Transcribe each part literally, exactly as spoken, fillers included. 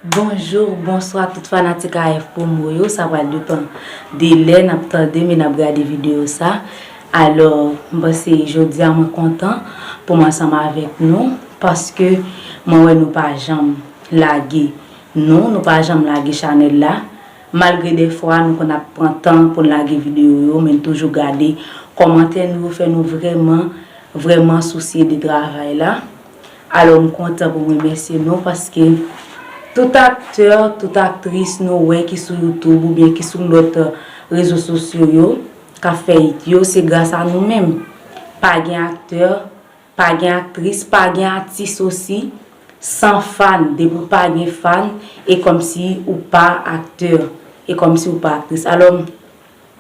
Bonjou, bonswa tout fanatik A F Promo yo, sa pral depann de lè n ap tande m e n ap gade videyo sa. Alò, m panse jodi a mwen kontan pou m ansanm avèk nou, paske mwen wè nou pa janm lage nou, nou pa janm lage chanèl la. Malgre dèfwa nou konn ap pran tan pou n lage videyo yo, men n toujou gade kòmantè nou yo fè nou vrèman, vrèman sousye de travay la. Alò, m kontan pou m remèsye nou paske tout aktè, tout aktris nou wè ki sou YouTube oubyen ki sou lòt rezo sosyo yo, k ap fè it yo, se gras a nou menm. Pa gen aktè, pa gen aktris, pa gen atis osi, san fan. Depi w pa gen fan, e kòmsi ou pa aktè, e kòmsi ou pa aktris. Alò,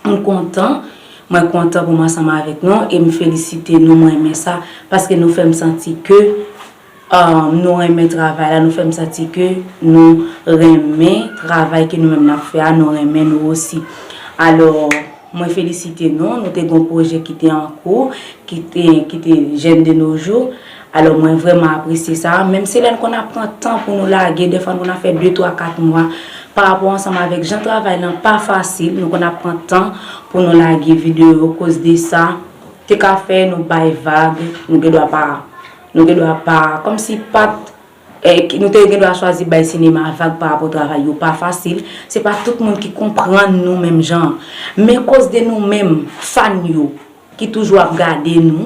m kontan, mwen kontan pou m ansanm avèk nou, e m felisite nou, mwen renmen sa, paske nou fè m santi ke, um, nou renmen travay la, nou fè m santi ke nou renmen travay ke nou menm n ap fè a, nou renmen nou osi. Alò, mwen felisite nou, nou te gen yon pwojè ki te an kou, ki te, ki te Jeunes de nos jours. Alò, mwen vrèman apresye sa. Menm si lè n konn ap pran tan pou nou lage, dèfwa n konn ap fè de, twa, kat mwa. Pa rapò ansanm avèk jan travay lan pa fasil, nou konn ap pran tan pou nou lage videyo yo. Koz de sa, te ka fè nou bay vag, nou gen dwa pa, nou gen dwa pa, kòmsi pa t, eh, ki- nou te gen dwa chwazi bay sinema vag pa rapò travay yo pa fasil. Se pa tout moun ki konprann nou menm jan. Men koz de nou menm, fan yo, ki toujou ap gade nou,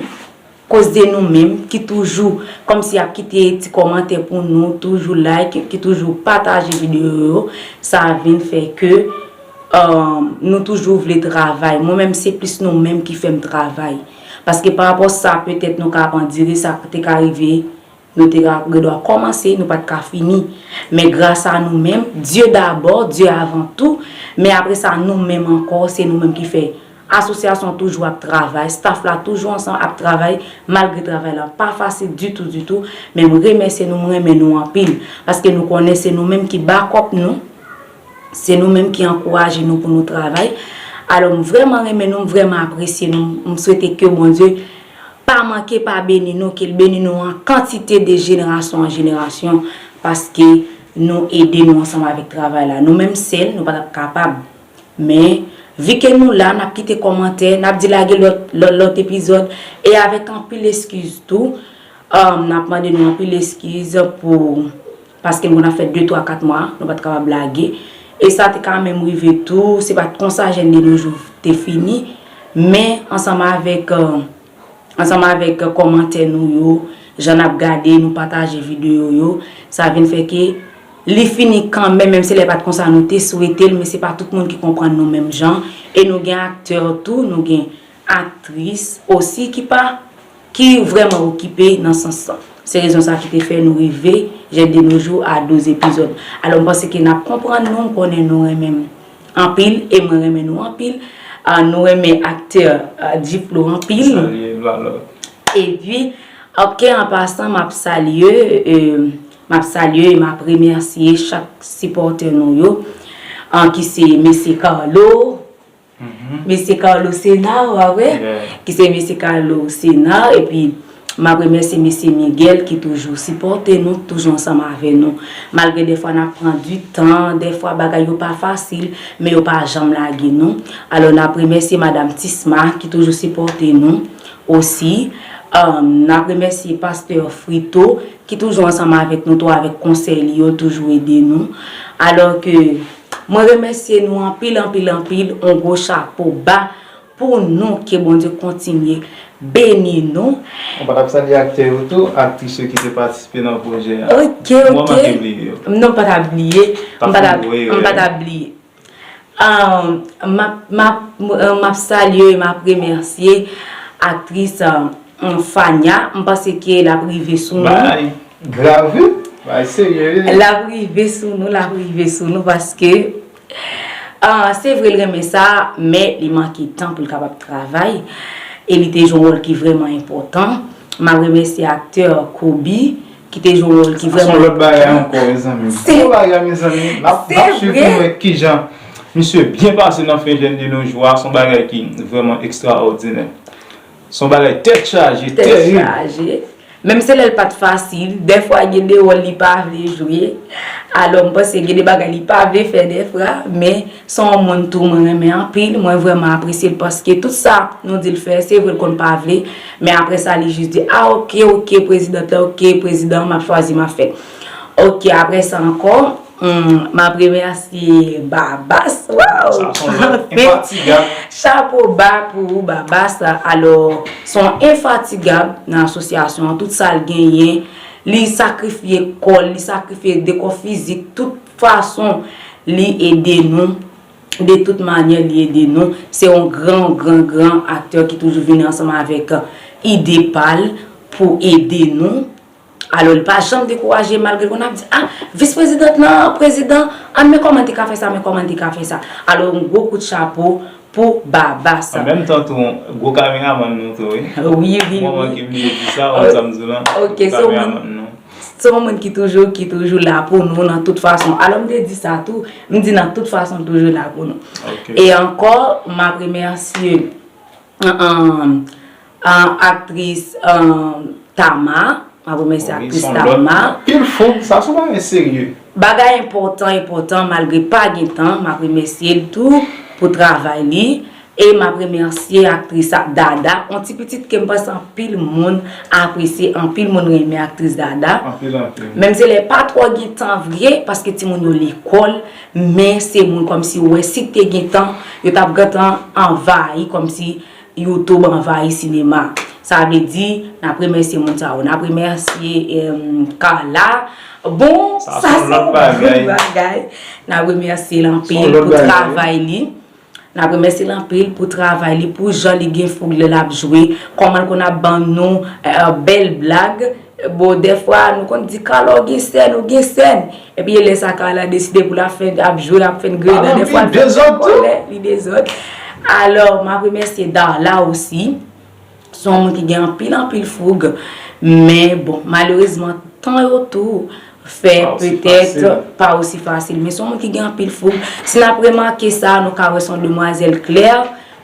koz de nou menm, ki toujou kòmsi ap kite ti kòmantè pou nou, toujou like, ki toujou pataje videyo yo, sa vin fè ke, um, nou toujou vle travay. Mwen menm, se plis nou menm ki fè m travay. Paske pa rapò sa, petèt nou ka ap andire, sa te ka rive, nou te ka gen dwa kòmanse, nou pa t ka fini. Men gras a nou menm, Dye dabò, Dye avan tou, men apre sa, nou menm ankò, se nou menm ki fè asosyasyon toujou ap travay, staff la toujou ansanm ap travay, malgre travay la pa fasil ditou, ditou, men m remèsye nou, m renmen nou anpil, paske nou konnen se nou menm ki bakòp nou, se nou menm ki ankouraje nou pou nou travay. Alò, m vrèman renmen nou, m vrèman apresye nou, m swete ke Bondye pa manke pa beni nou, ke l beni nou an kantite de jenerasyon an jenerasyon, paske nou ede nou ansanm avèk travay la. Nou menm sèl, nou pa t ap kapab. Men, vi ke nou la, n ap kite kòmantè, n ap di lage lòt, lòt, lòt epizòd, e avèk anpil eskiz tou, um, n ap mande nou anpil eskiz pou, paske nou konn ap fè de, twa, kat mwa, nou pa t kapab lage. E sa te ka menm rive tou, se pa t konsa Jeunes de nos jours te fini, men ansanm avèk, um, ansanm avèk kòmantè nou yo, jan n ap gade, nou pataje videyo yo, sa vin fè ke li fini kanmenm, menm si lè pa t konsa nou te swete l, men se pa tout moun ki konprann nou menm jan. E nou gen aktè tou, nou gen aktris osi ki pa, ki vrèman okipe nan sans sa. Se rezon sa ki te fè nou rive Jeunes de nos jours a douz epizòd. Alò, m panse ke n ap konprann nou, m konnen nou renmen m anpil, e mwen renmen nou anpil. Ah, nou renmen aktè, ah, Diplo anpil. Salye, Valò. Epi, ok, an pasan, m ap salye, euh, m ap salye e m ap remèsye chak sipòtè nou yo, ah, ki se Mesye Carlo, Mesye Carlo Sena, w a wè, ki se Mesye Carlo Sena, epi m ap remèsye Mesye Miguel ki toujou sipòte nou, toujou ansanm avè nou. Malgre dèfwa n ap pran di tan, dèfwa bagay yo pa fasil, men yo pa janm lage nou. Alò, n ap remèsye Madam Tisma ki toujou sipòte nou osi. Um, n ap remèsye Pastè Frito ki toujou ansanm avèk nou tou, avèk konsèy li yo, toujou ede nou. Alò ke mwen remèsye nou anpil, anpil, anpil, on gwo chapo ba pou nou, ke Bondye kontinye beni nou. Ou pa t ap salye aktè yo tou, aktris yo ki te patisipe nan pwojè a? Ok, ok. Mwen manke bliye yo. Non, m pa t ap bliye. M pa t ap, m pa t ap bliye. Ah, m ap, m ap, m ap salye, m ap remèsye aktris, ah, Fania. M panse ke l ap rive sou nou. Bagay grav wi. Bagay serye wi. L ap rive sou nou, l ap rive sou nou paske, ah, se vre l renmen sa, men li manke tan pou l kapab travay. E li te jwe yon wòl ki vrèman enpòtan. M ap remèsye aktè Kobe, ki te jwe yon wòl ki vrèman enpòtan. Se yon lòt bagay ankò, mezanmi. Gwo bagay, mezanmi. N ap, n ap swiv pou nou wè kijan misye byen pase nan fen Jeunes de nos jours a. Se yon bagay ki vrèman ekstraòdinè. Se yon bagay tèt chaje, tèt terib. Chaje. Menm si lè l pa t fasil, dèfwa gen de wòl li pa vle jwe. Alò, m panse gen de bagay li pa vle fè dèfwa, men se yon moun tou mwen renmen anpil, mwen vrèman apresye l paske tout sa nou di l fè, se vre l konn pa vle, men apre sa li jis di, ah, ok, ok, prezidan, ok, prezidan, m ap chwazi, m ap fè. Ok, apre sa ankò, hmm, m ap remèsye Babas, waw! Sa se yon lòt enfatigab. Chapo ba pou ou, Babas. Alò, se yon enfatigab nan asosyasyon an, tout sa l genyen, li sakrifye kò l, li sakrifye de kò fizik, tout fason li ede nou, de tout manyè li ede nou. Se yon gran, gran, gran aktè ki toujou vini ansanm avèk ide pa l pou ede nou. Alò, li pa janm dekouraje malgre l konn ap di, ah, vis prezidant lan, prezidan, ah, men kòman li te ka fè sa, men kòman li te ka fè sa. Alò, yon gwo kout chapo pou Babas. An menm tan tou, gwo kameramann nou tou, wi. Wi, wi, wi. Mwen manke bliye di sa, wè sa m di w lan. Ok, so, kameramann nou. Se yon moun ki toujou, ki toujou la pou nou nan tout fason. Alò, m te di sa tou, m di nan tout fason toujou la pou nou. Ok. E ankò, m ap remèsye, an, an, an, aktris, an, Tama, m ap remèsye aktris Tama. Pil foug, sa se yon bagay serye. Bagay enpòtan, enpòtan, malgre pa gen tan, m ap remèsye l tou pou travay li. E m ap remèsye aktris Dada, yon ti pitit ke m panse anpil moun apresye, anpil moun renmen aktris Dada. Anpil, anpil. Menm si lè pa twò gen tan vre, paske timoun yo lekòl, men se moun kòmsi ou wè si te gen tan, yo t ap gentan anvayi, kòmsi YouTube anvayi sinema. Sa vle di, n ap remèsye moun sa yo. N ap remèsye, em, Carla. Bon, sa se yon lòt bagay. N ap remèsye l anpil pou travay li. N ap remèsye l anpil pou travay li, pou jan li gen foug lè l ap jwe, kòman l konn ap ban nou, eh, bèl blag. Bon, dèfwa, nou konn di, Carla, ou gen sèn, ou gen sèn. Epi, e lè sa, Carla deside pou l ap fè, ap jwe, ap fè n greda. Dèfwa, li dezòd tou. Kòlè, li dezòd. Alò, m ap remèsye Darla osi. Se yon moun ki gen anpil, anpil foug. Men, bon, malerezman, tan yo tou fè petèt pa osi fasil. Men se yon moun ki gen anpil foug. Si n ap remake sa, nou ka wè se yon demwazèl klè,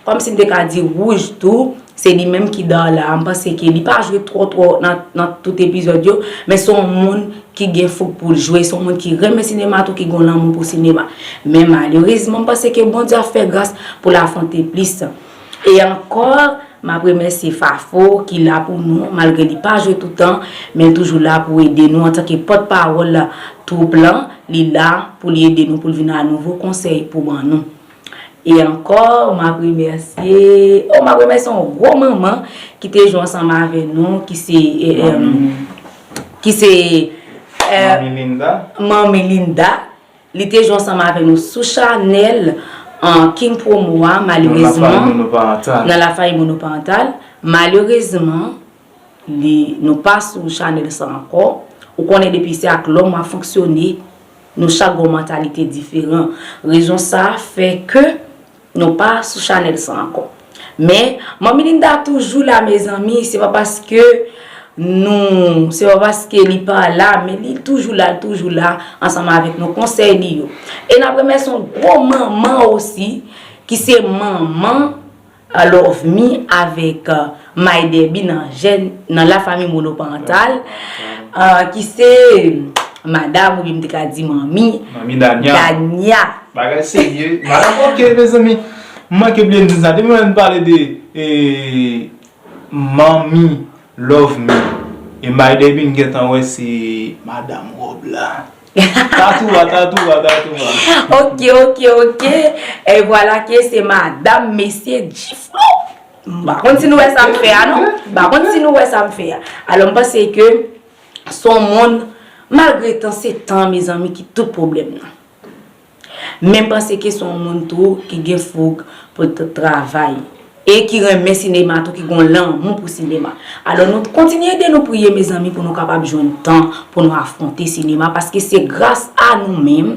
kòmsi m te ka di wouj tou, se li menm ki Darla. M panse ke li pa jwe twò, twò nan, nan tout epizòd yo, men se yon moun ki gen foug pou l jwe, se yon moun ki renmen sinema tou, ki gen lanmou pou sinema. Men malerezman, m panse ke Bondye ap fè gras pou l afwonte plis. E ankò, m ap remèsye Fafo ki la pou nou, malgre li pa jwe toutan, men l toujou la pou ede nou antanke pòtpawòl twoup lan, li la pou li ede nou, pou l vin a nouvo konsèy pou ban nou. E ankò, m ap remèsye, oh, m ap remèsye yon gwo manman ki te jwe ansanm avè nou, ki se, eh, em, ki se, eh, Manmi Linda. Manmi Linda. Li te jwe ansanm avè nou sou chanèl, an, King Promo a, malerezman, nan La Famille Monoparental. Malerezman, li, nou pa sou chanèl sa ankò. Ou konnen depi se ak lòm w ap fonksyone, nou chak gen yon mantalite diferan. Rezon sa a fè ke nou pa sou chanèl sa ankò. Men, Manmi Linda toujou la, mezanmi, se pa paske nou, se pa paske li pa la, men li toujou la, li toujou la, ansanm avèk nou, konsèy li yo. E n ap remèsye yon gwo manman osi, ki se manman, eh, Love Me avèk, eh, My Debbie nan jèn, nan La Famille Monoparental, eh, ki se madanm, oubyen m te ka di manmi, Manmi Dania. Dania. Bagay serye. Madanm, ok, mezanmi. M manke bliye m di sa. Depi mwen pale de, eh, Manmi Love Me. E My Debbie, m gentan wè se madanm wòb la. Tatouwa, tatouwa, tatouwa. Ok, ok, ok. E vwala ke se madanm mesye G-Flow. M pa konn si nou wè sa m fè a, non. M pa konn si nou wè sa m fè a. Alò, m panse ke se yon moun, malgre tan, se tan, mezanmi, ki tout pwoblèm nan. Men m panse ke se yon moun tou ki gen foug pou l t-, travay. E ki renmen sinema tou, ki gen lanmou pou sinema. Alò, nou kontinye ede nou priye, mezanmi, pou nou kapab jwenn tan pou nou afwonte sinema, paske se gras a nou menm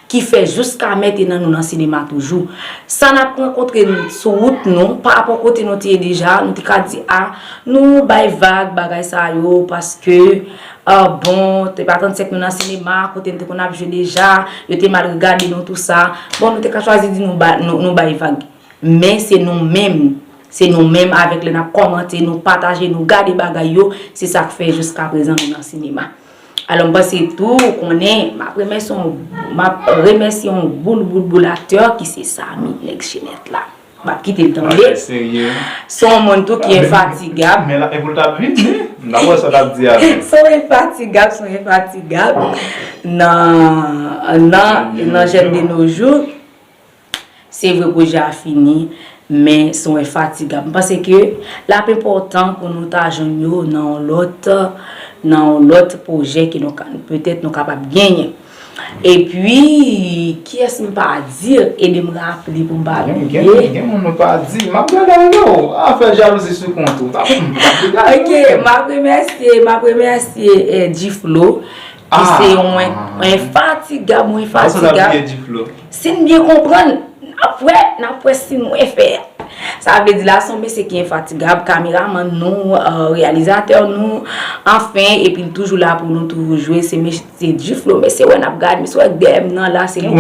ki fè jiska mentenan nou nan sinema toujou. Sa n ap rankontre sou wout nou, pa rapò kote nou te ye deja, nou te ka di, a, nou bay vag, bagay sa yo, paske, a, bon, te pa trannsenk nou nan sinema, kote n te konn ap jwe deja, yo te mal regade nou, tou sa. Bon, nou te ka chwazi di nou ba-, nou, nou bay vag. Men se nou menm, se nou menm avèk lè n ap kòmante, nou pataje, nou gade bagay yo, se sa k fè jiska prezan nou nan sinema. Alò, m panse tou, ou konnen, m ap remèsye yon, m ap remèsye yon boul, boul, boul aktè ki se Samy, nèg Chenèt la. M ap kite l tande. Se yon moun tou ki enfatigab. Men la, e pou l t ap vini. M t ap wè sa w t ap di a. Se yon enfatigab, se yon enfatigab nan, nan, nan Jeunes de nos jours. Se vre pwojè a fini, men se yon enfatigab. M panse ke l ap enpòtan pou nou ta jwenn yo nan yon lòt, nan yon lòt pwojè ke nou ka, petèt nou kapab genyen. Epi, kiyès m pa di, ede m raple pou m pa bliye. Gen moun nou pa di, m ap gade avè w. Afè jalouzi sou kont ou. Ok, m ap remèsye, m ap remèsye eh, G-Flow, ki se yon enfatigab, yon enfatigab. Si n byen konprann, n ap wè, n ap wè si mwen fè. Sa vle di la, se yon mesye ki enfatigab, kameramann nou, eh, reyalizatè nou, anfen, epi l toujou la pou nou, toujou jwe, se mesye G-Flow, mesye wè n ap gade, mesye wè dèyè m nan la, se li.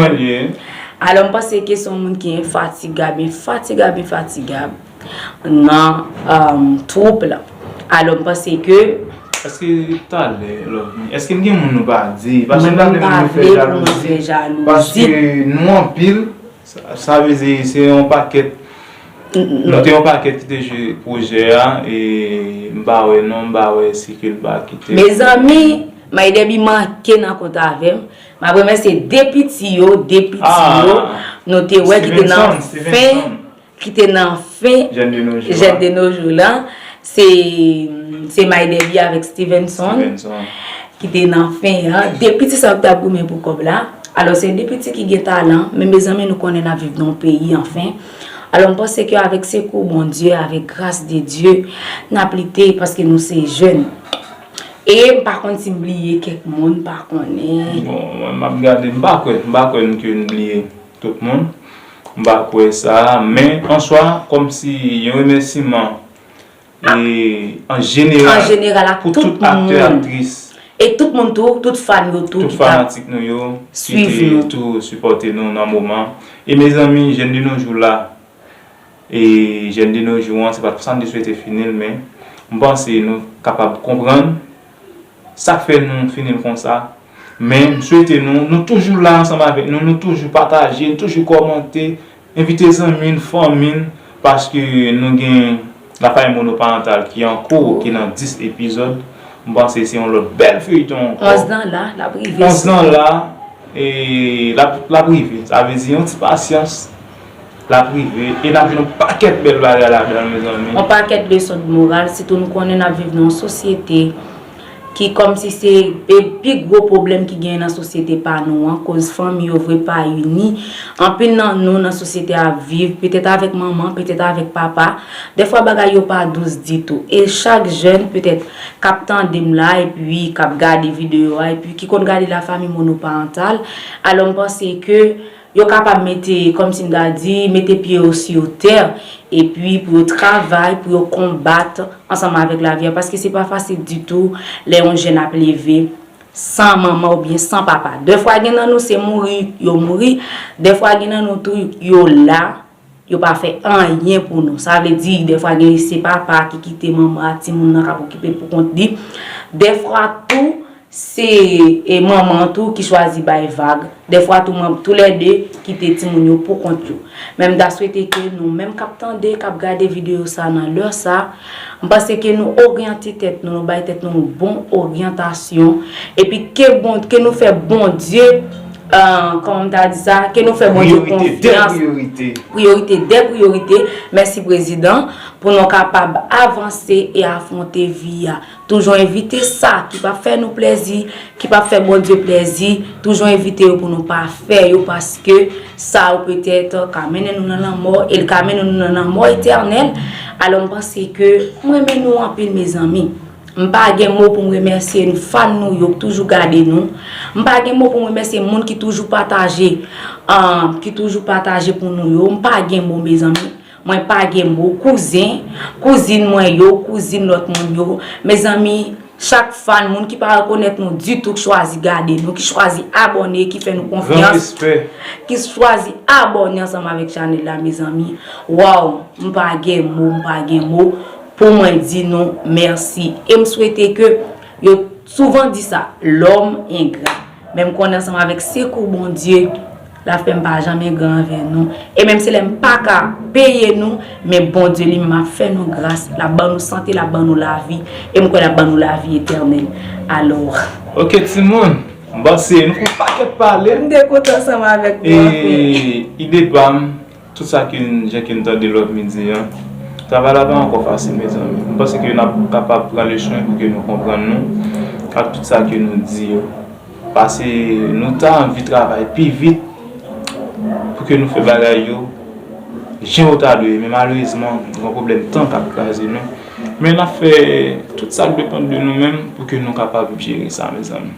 Alò, m panse ke se yon moun ki enfatigab, enfatigab, enfatigab nan, eh, twoup la. Alò, m panse ke Èske talè, Lovni, èske n gen moun nou pa di? Paske m pa vle pou nou fè jalouzi. Paske nou anpil, sa, sa vle di se yon pakèt, nou te yon pakèt ki te jwe pwojè a, e m pa wè non, m pa wè si ke l pa kite. Mezanmi, May Dèbi manke nan kont avè m. M ap remèsye de piti yo, de piti yo, nou te wè ki te nan fen. Ki te nan fen Jeunes de nos jours la, se, se May Dèbi avèk Stevenson, ki te nan fen an. De piti sa yo ki t ap goumen pou kòb la. Alò, se de piti ki gen talan, men mezanmi, nou konnen n ap viv nan yon peyi, anfen. Alò, m panse ke avèk sekou Bondye, avèk gras de Dye, n ap lite paske nou se jèn. E m pa konn si m bliye kèk moun, m pa konnen. Bon, mwen, m ap gade, m pa kwè, m pa kwè ke n bliye tout moun. M pa kwè sa, men an swa, kòmsi yon remèsiman, e, an jeneral, an jeneral, ak pou tout aktè, aktris. E tout moun tou, tout fan yo tou, tout fanatik nou yo, ki te tou sipòte nou nan moman. E mezanmi, Jeunes de nos jours la, e Jeunes de nos jours an, se pa t pou sa m te swete fini l, men m panse nou kapab konprann sa k fè nou fini l konsa. Men m swete nou, nou toujou la ansanm avèk nou, nou toujou pataje, nou toujou kòmante, envite zanmi n, fanmi n, paske nou gen Lakay Monoparantal ki an kou, ki nan dis epizòd. M panse se yon lòt bèl feyton ankò. Onz lan la, l ap rive. Onz lan la, e l ap, l ap rive. Sa vle di yon ti pasyans, l ap rive. E n ap jwenn yon pakèt bèl bagay ladan l, mezanmi. Yon pakèt leson de moral, sitou nou konnen n ap viv nan yon sosyete ki kòmsi se, e, pi gwo pwoblèm ki genyen nan sosyete pa nou an, koz fanmi yo vre pa ini. Anpil nan nou nan sosyete ap viv, petèt avèk manman, petèt avèk papa. Dèfwa bagay yo pa dous ditou. E chak jèn, petèt, k ap tande m la, epi k ap gade videyo a, epi ki konn gade La Famille Monoparentale, alò m panse ke yo kapab mete, kòmsi m ta di, mete pye yo sou tè, epi pou yo travay, pou yo konbat ansanm avèk lavi a, paske se pa fasil ditou lè yon jèn ap leve san manman oubyen san papa. Dèfwa gen nan nou se mouri yo mouri, dèfwa gen nan nou tou yo la, yo pa fè anyen pou nou. Sa vle di, dèfwa gen se papa ki kite manman ak timoun nan k ap okipe l pou kont li. Dèfwa tou, se, e, manman an tou ki chwazi bay vag. Dèfwa tou, manm, toulède kite timoun yo pou kont yo. Men m ta swete ke nou menm k ap tande, k ap gade videyo sa nan lè sa, m panse ke nou oryante tèt nou, nou bay tèt nou yon bon oryantasyon, epi ke bon, ke nou fè Bondye, e, kòman m ta di sa, ke nou fè Bondye konfyans. Priyorite dè priyorite. Priyorite dè priyorite. Mèsi, Prezidan, pou nou kapab avanse e afwonte vi a. Toujou envite sa ki p ap fè nou plèzi, ki p ap fè Bondye plèzi. Toujou envite yo pou nou pa fè yo, paske sa yo petèt ka mennen nou nan lanmò, e l ka mennen nou nan lanmò etènèl. Alò, m panse ke m renmen nou anpil, mezanmi. M pa gen mo pou m remèsye nou, fan nou yo k toujou gade nou. M pa gen mo pou m remèsye moun ki toujou pataje, ah, ki toujou pataje pou nou yo. M pa gen mo, mezanmi. Mwen pa gen mo. Kouzen, kouzin mwen yo, kouzin lòt moun yo. Mezanmi, chak fan, moun ki pa rekonèt nou ditou, k chwazi gade nou, ki chwazi abòne, ki fè nou konfyans, ki chwazi abòne ansanm avèk chanèl la, mezanmi. Waw, m pa gen mo, m pa gen mo pou mwen di nou mèsi. E m swete ke yo Souvan di sa, lòm engra. Men m konnen ansanm avèk sekou Bondye, l ap fè m pa janm engra anvè nou. E menm si lè m pa ka peye nou, men Bondye li menm ap fè nou gras, l ap ban nou sante, l ap ban nou lavi, e m kwè l ap ban nou lavi etènèl. Alò. Ok, timoun, m panse nou fè yon pakèt pale. M te kontan ansanm avèk nou anpil. E ide pa m, tout sa ke n, jan ke n tande lòt midi an, travay la pa ankò fasil, mezanmi. M panse ke n ap kapab pran leson pou ke nou konprann nou ak tout sa ke nou di yo. Paske nou ta anvi travay pi vit pou ke nou fè bagay yo jan yo ta dwe ye. Men malerezman, gen yon pwoblèm tan k ap kraze nou. Men n ap fè tout sa k depann de nou menm pou ke nou kapab jere sa, mezanmi.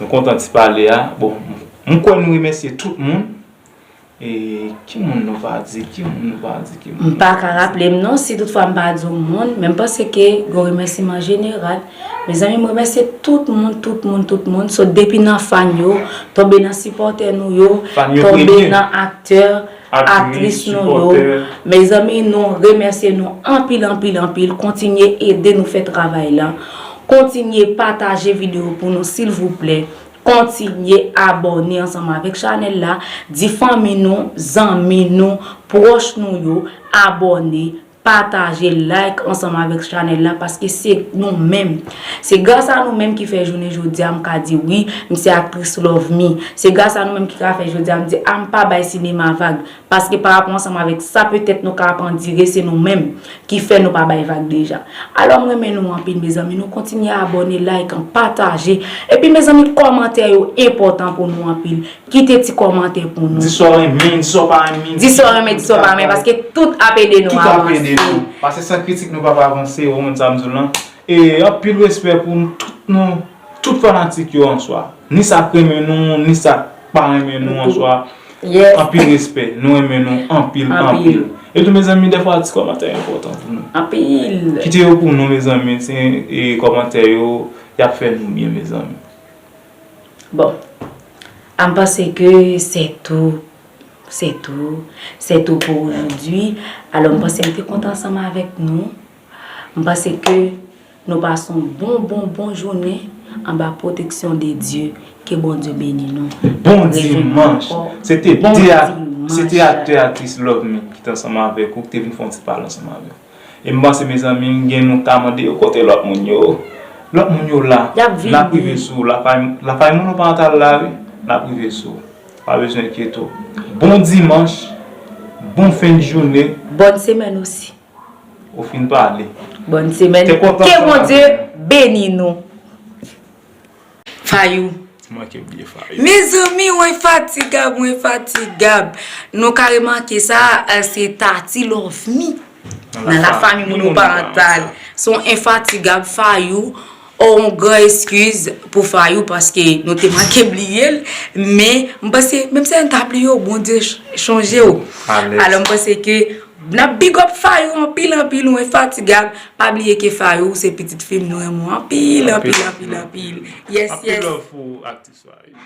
Nou kontan ti pale a. Bon, m kwè nou remèsye tout moun. E ki moun nou pa di? Ki moun nou pa di? Ki moun nou pa di? M pa ka raple m non, si toutfwa m pa di yon moun, men m panse ke gen yon remèsiman jeneral. Mezanmi, m remèsye tout moun, tout moun, tout moun. Sot depi nan fan yo, tonbe nan sipòtè nou yo, tonbe nan aktè, aktris nou yo. Mezanmi, nou remèsye nou anpil, anpil, anpil. Kontinye ede nou fè travay la. Kontinye pataje videyo pou nou, silvouplè. Kontinye abòne ansanm avèk chanèl la, di fanmi nou, zanmi nou, pwòch nou yo, abòne, pataje, like ansanm avèk chanèl la, paske se nou menm. Se gras a nou menm ki fè jounen jodi a m ka di wi, m se aktris Love Me. Se gras a nou menm ki ka fè jodi a m di a m pa bay sinema vag. Paske pa rapò ansanm avèk sa, petèt nou ka ap andire, se nou menm ki fè nou pa bay vag deja. Alò, m renmen nou anpil, mezanmi. Nou kontinye abòne, like, pataje. Epi, mezanmi, kòmantè yo enpòtan pou nou anpil. Kite ti kòmantè pou nou. Di sa w renmen, di sa w pa renmen. Di sa w renmen, di sa w pa renmen, paske tout ap ede nou avanse. Tout ap ede nou. Paske san kritik, nou p ap avanse, ou konprann sa m di w lan. E anpil respè pou nou, tout nou, tout fanatik yo answa. Ni sa k renmen nou, ni sa k pa renmen nou answa. Anpil respè. Nou renmen nou anpil, anpil. E tou, mezanmi, dèfwa ti kòmantè enpòtan pou nou. Anpil. Kite yo pou nou, mezanmi. Se, e, kòmantè yo, y ap fè nou byen, mezanmi. Bon, a m panse ke c'est tout, c'est tout, c'est tout pour aujourd'hui. Alò, m panse m te kontan ansanm avèk nou. M panse ke nou pase yon bon, bon, bon jounen anba pwoteksyon de Dye. Ke Bondye beni nou. Bon dimanch. Se te, se te aktè, aktris Love Me ki te ansanm avèk ou, ki te vin fè yon ti pale ansanm avè w. E m panse, mezanmi, m gen nou ka mande yo kote lòt moun yo. Lòt moun yo la. N ap rive sou ou. Lakay, lakay moun ou pa antre la, wi. N ap rive sou ou. Pa bezwen enkyete w. Bon dimanch. Bon fen de jounen. Bòn semèn osi. Ou fin pale. Bòn semèn. Ke Bondye beni nou. Fayou. Manke bliye Fayou. Mezanmi, ou enfatigab, ou enfatigab. Nou ka remake sa, eh, se Tati Love Me. Nan lafanmi moun ou pa antre. Se yon enfatigab Fayou. Oh, yon gran eskiz pou Fayou paske nou te manke bliye l. Men, m panse, menm si n ta bliye w, Bondye ch-, chonje w. Alò, m panse ke n ap big up Fayou anpil, anpil, ou enfatigab. Pa bliye ke Fayou se pitit fi m, nou renmen w anpil, anpil, anpil, anpil. Yes, yes. Anpil love pou aktris Fayou.